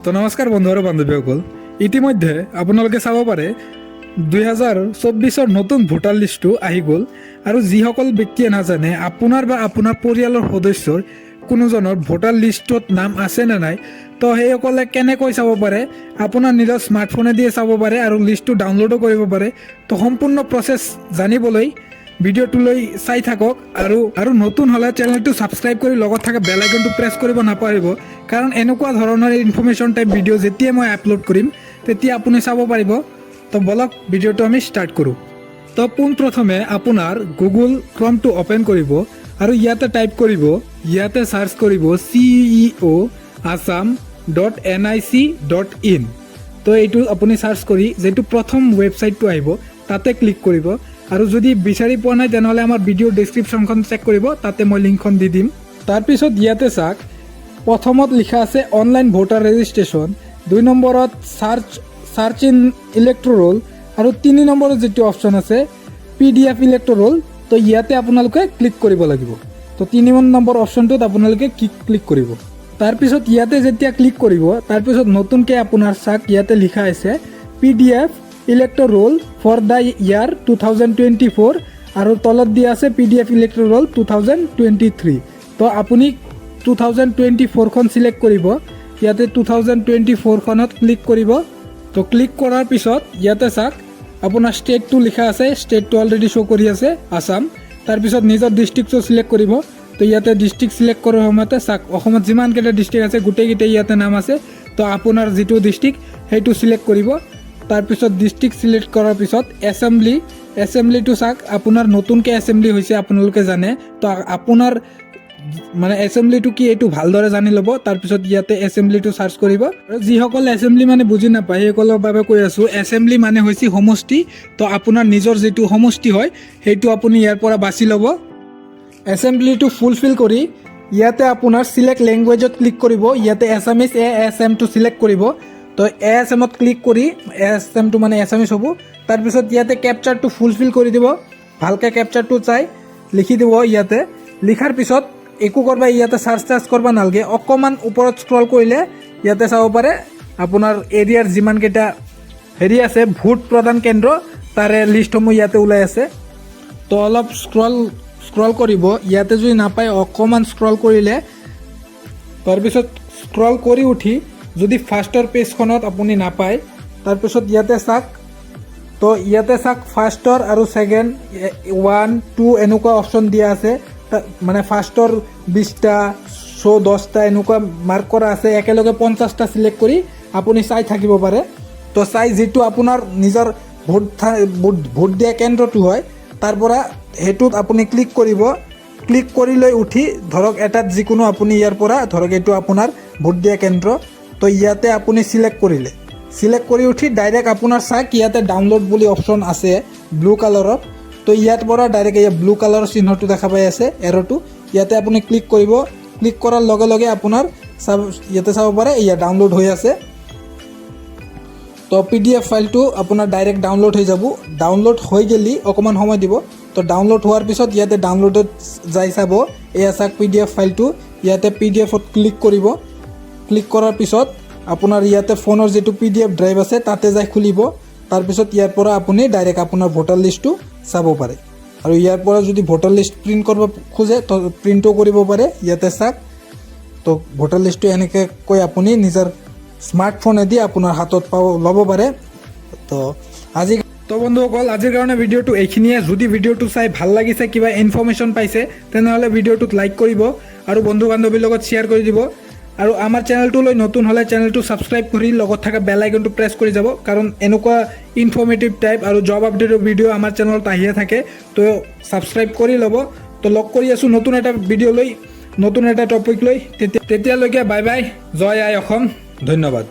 তো নমস্কাৰ বন্ধু আৰু বান্ধৱীসকল, ইতিমধ্যে আপোনালোকে চাব পাৰে 2024ৰ নতুন ভোটাৰ লিষ্টটো আহি গ'ল। আৰু যিসকল ব্যক্তিয়ে নাজানে আপোনাৰ বা আপোনাৰ পৰিয়ালৰ সদস্যৰ কোনোজনৰ ভোটাৰ লিষ্টত নাম আছে নে নাই, তো সেইসকলে কেনেকৈ চাব পাৰে? আপোনাৰ নিজৰ স্মাৰ্টফোনেদিয়ে চাব পাৰে আৰু লিষ্টটো ডাউনলোডো কৰিব পাৰে। তো সম্পূৰ্ণ প্ৰচেছ জানিবলৈ ভিডিঅ'টোলৈ চাই থাকক আৰু নতুন হ'লে চেনেলটো ছাবস্ক্ৰাইব কৰি লগত থকা বেল আইকনটো প্ৰেছ কৰিব নাপাহৰিব, কাৰণ এনেকুৱা ধৰণৰ ইনফৰ্মেশ্যন টাইপ ভিডিঅ' যেতিয়াই মই আপলোড কৰিম, তেতিয়া আপুনি চাব পাৰিব। তো বলক, ভিডিঅ'টো আমি ষ্টাৰ্ট কৰোঁ। তো পোনপ্ৰথমে আপোনাৰ গুগল ক্ৰমটো অ'পেন কৰিব আৰু ইয়াতে টাইপ কৰিব, ইয়াতে চাৰ্চ কৰিব ceoassam.nic.in। তো এইটো আপুনি চাৰ্চ কৰি যিটো প্ৰথম ৱেবছাইটটো আহিব, তাতে ক্লিক কৰিব। আৰু যদি বিচাৰি পোৱা নাই, তেনেহ'লে আমাৰ ভিডিঅ' ডিছক্ৰিপশ্যনখন চেক কৰিব, তাতে মই লিংকখন দি দিম। তাৰপিছত ইয়াতে চাওক, প্ৰথমত লিখা আছে অনলাইন ভোটাৰ ৰেজিষ্ট্ৰেশ্যন, 2 নম্বৰত চাৰ্চ ইন ইলেক্ট্ৰ ৰোল আৰু 3 নম্বৰত যিটো অপশ্যন আছে পিডিএফ ইলেক্ট্ৰ ৰোল। তো ইয়াতে আপোনালোকে ক্লিক কৰিব লাগিব। তো 3 নম্বৰ অপশ্যনটোত আপোনালোকে ক্লিক কৰিব। তাৰপিছত ইয়াতে যেতিয়া ক্লিক কৰিব, তাৰপিছত নতুনকৈ আপোনাৰ চাওক, ইয়াতে লিখা আছে PDF electoral roll for the year 2024 আৰু তলত দিয়া আছে PDF electoral roll 2023। তো আপুনি 2024খন চিলেক্ট কৰিব। ইয়াতে 2024খনত ক্লিক কৰিব। তো ক্লিক কৰাৰ পিছত ইয়াতে চাওক, আপোনাৰ ষ্টেটটো লিখা আছে, ষ্টেটটো অলৰেডি শ্ব' কৰি আছে আছাম। তাৰপিছত নিজৰ ডিষ্ট্ৰিক্টটো চিলেক্ট কৰিব। তো ইয়াতে ডিষ্ট্ৰিক্ট চিলেক্ট কৰাৰ সময়তে চাওক, অসমত যিমানকেইটা ডিষ্ট্ৰিক্ট আছে, গোটেইকেইটা ইয়াতে নাম আছে। তো আপোনাৰ যিটো ডিষ্ট্ৰিক্ট, সেইটো চিলেক্ট কৰিব। তাৰপিছত ডিষ্ট্ৰিক্ট চিলেক্ট কৰাৰ পিছত এছেম্বলিটো চাওক, আপোনাৰ নতুনকৈ এছেম্বলি হৈছে, আপোনালোকে জানে। তো আপোনাৰ মানে এছেম্বলিটো কি, এইটো ভালদৰে জানি ল'ব। তাৰপিছত ইয়াতে এছেম্বলিটো চাৰ্চ কৰিব। আৰু যিসকল এছেম্বলি মানে বুজি নাপায়, সেইসকলৰ বাবে কৈ আছোঁ, এছেম্বলি মানে হৈছে সমষ্টি। তো আপোনাৰ নিজৰ যিটো সমষ্টি হয়, সেইটো আপুনি ইয়াৰ পৰা বাছি ল'ব। এছেম্বলিটো ফুলফিল কৰি ইয়াতে আপোনাৰ চিলেক্ট লেংগুৱেজত ক্লিক কৰিব। ইয়াতে এছামিছ এ এছ এমটো চিলেক্ট কৰিব। তো এ এছ এমত ক্লিক কৰি এ এছ এমটো মানে এছামিছ হ'ব। তাৰপিছত ইয়াতে কেপচাৰটো ফুলফিল কৰি দিব। ভালকৈ কেপচাৰটো চাই লিখি দিব। ইয়াতে লিখাৰ পিছত একো কৰবা ইয়াতে চাৰ্চ চাৰ্চ কৰিব নালাগে। অকণমান ওপৰত স্ক্ৰল কৰিলে ইয়াতে চাব পাৰে, আপোনাৰ এৰিয়াৰ যিমানকেইটা হেৰি আছে, ভোট প্ৰদান কেন্দ্ৰ, তাৰে লিষ্টসমূহ ইয়াতে ওলাই আছে। তো অলপ স্ক্ৰল স্ক্ৰল কৰিব। ইয়াতে যদি নাপায়, অকণমান স্ক্ৰল কৰিলে, তাৰপিছত স্ক্ৰল কৰি উঠি যদি ফাৰ্ষ্টৰ পেজখনত আপুনি নাপায়, তাৰপিছত ইয়াতে চাওক। তো ইয়াতে চাওক, ফাৰ্ষ্টৰ আৰু ছেকেণ্ড, ওৱান, টু এনেকুৱা অপশ্যন দিয়া আছে। মানে ফাৰ্ষ্টৰ 20টা, শ্ব' 10টা এনেকুৱা মাৰ্ক কৰা আছে। একেলগে 50টা চিলেক্ট কৰি আপুনি চাই থাকিব পাৰে। তো চাই যিটো আপোনাৰ নিজৰ ভোট দিয়া কেন্দ্ৰটো হয়, তাৰ পৰা সেইটোত আপুনি ক্লিক কৰিব। ক্লিক কৰি লৈ উঠি ধৰক এটাত যিকোনো আপুনি ইয়াৰ পৰা, ধৰক এইটো আপোনাৰ ভোট দিয়া কেন্দ্ৰ, তো ইয়াতে আপুনি চিলেক্ট কৰিলে। চিলেক্ট কৰি উঠি ডাইৰেক্ট আপোনাৰ চাওক, ইয়াতে ডাউনলোড বুলি অপশ্যন আছে ব্লু কালাৰত। তো ইয়াৰ পৰা ডাইৰেক্ট এই ব্লু কালাৰৰ চিহ্নটো দেখা পাই আছে, এৰ'টো, ইয়াতে আপুনি ক্লিক কৰিব। ক্লিক কৰাৰ লগে লগে আপোনাৰ চাব, ইয়াতে চাব পাৰে, ইয়াত ডাউনলোড হৈ আছে। তো পিডিএফ ফাইলটো আপোনাৰ ডাইৰেক্ট ডাউনলোড হৈ যাব। ডাউনলোড হৈ গ'লে অকণমান সময় দিব। তো ডাউনলোড হোৱাৰ পিছত ইয়াতে ডাউনলোডত যাই চাব, এয়া চাওক, পিডিএফ ফাইলটো। ইয়াতে পিডিএফত ক্লিক কৰিব। ক্লিক কৰাৰ পিছত আপোনাৰ ইয়াতে ফোনৰ যিটো পিডিএফ ড্ৰাইভ আছে, তাতে যাই খুলিব। তাৰপিছত ইয়াৰ পৰা আপুনি ডাইৰেক্ট আপোনাৰ ভোটাৰ লিষ্টটো চাব পাৰে। আৰু ইয়াৰ পৰা যদি ভোটাৰ লিষ্ট প্ৰিণ্ট কৰিব খোজে, তো প্ৰিণ্টো কৰিব পাৰে। ইয়াতে চাওক, তো ভোটাৰ লিষ্টটো এনেকৈ আপুনি নিজৰ স্মাৰ্টফোনেদি আপোনাৰ হাতত পাব, ল'ব পাৰে। তো আজি, তো বন্ধুসকল, আজিৰ কাৰণে ভিডিঅ'টো এইখিনিয়ে। যদি ভিডিঅ'টো চাই ভাল লাগিছে, কিবা ইনফৰ্মেশ্যন পাইছে, তেনেহ'লে ভিডিঅ'টোত লাইক কৰিব আৰু বন্ধু বান্ধৱীৰ লগত শ্বেয়াৰ কৰি দিব। আৰু আমাৰ চেনেলটোলৈ নতুন হ'লে চেনেলটো ছাবস্ক্ৰাইব কৰি লগত থকা বেল আইকনটো প্ৰেছ কৰি যাব, কাৰণ এনেকুৱা ইনফৰ্মেটিভ টাইপ আৰু জব আপডেটৰ ভিডিঅ' আমাৰ চেনেলত আহিয়ে থাকে। তো ছাবস্ক্ৰাইব কৰি ল'ব। তো লগ কৰি আছোঁ নতুন এটা ভিডিঅ' লৈ, নতুন এটা টপিক লৈ। তেতিয়ালৈকে বাই বাই, জয় আই অসম, ধন্যবাদ।